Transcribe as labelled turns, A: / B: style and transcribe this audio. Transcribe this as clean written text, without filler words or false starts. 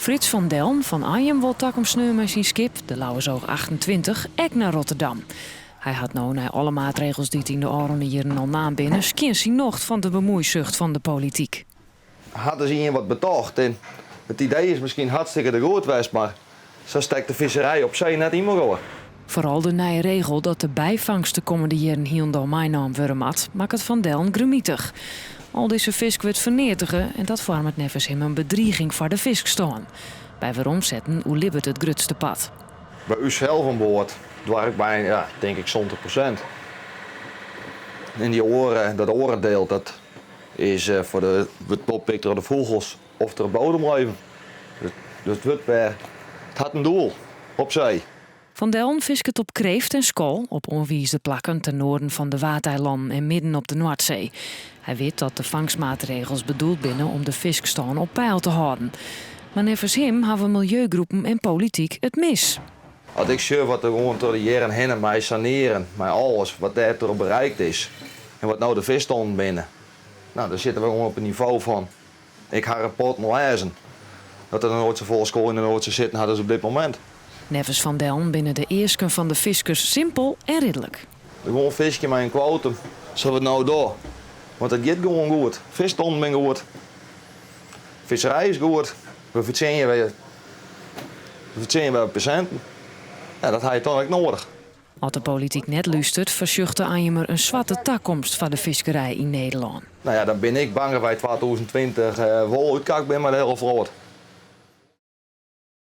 A: Frits van Delm fan Anjum wol takom sneon mei syn skip, de Lauwersoog 28, ek nei Rotterdam. Hy hat no nei alle maatregels dy't yn de ôfrûne jierren al naam binne, skjin syn nocht fan de bemuoisucht fan de polityk.
B: Hat dus ien wat betocht en it idee is miskien hartstikke de goed west, mar sa stekt de fiskerij op see net yn mekoar.
A: Foaral de nije regel dat de byfangst de kommende jierren hielendal meinaam wurde moat, makket Van Delm grimitich. Al dizze fisk wurdt ferneatige en dat foarmet neffens him in bedriging foar de fiskstân. By weromsetten oerlibbet it grutste part.
B: By ús sels oan board doar ik by, ja, tink ik 70%. En dy oare, dat oare diel, dat is foar de, wurdt oppikt troch de fûgels of troch bodemleven. Dus it wurdt wer, it hat in doel op see.
A: Van Delm fisket op kreeft en skol op oanwiisde plakken ten noarden fan de Waadeilannen en midden op de Noardsee. Hy wit dat de fangstmaatregels bedoeld binne om de fiskstân op peil te hâlden. Mar neffens him hawwe miljeugroepen en polityk it mis.
B: As ik sjoch wat der gewoan troch de jierren hinne mei sanearen, mei alles wat dêrtroch bereikt is en wat no de fiskstannen binne, no dan sitte we gewoan op in nivo fan, ik ha rapporten lêzen, dat der noch noait safolle skol yn de Noardsee sitten hat as op dit momint.
A: Neffens Van Delm binne de easken fan de fiskers simpel en ridlik.
B: Gewoan fiskje mei in kwotum, sa't we it no dogge. Want it giet gewoan goed. Fiskstannen binne goed. Fiskerij is goed. We fertsjinje wer, we fertsjinje wer persinten. Ja, dat ha je toch ek noadich.
A: As de polityk net lústert, foarsjocht de Anjumer in swarte takomst foar de fiskerij yn Nederlân.
B: No ja, dan bin ik bang dat wy 2020 wol útkakt binne mei de hiele float.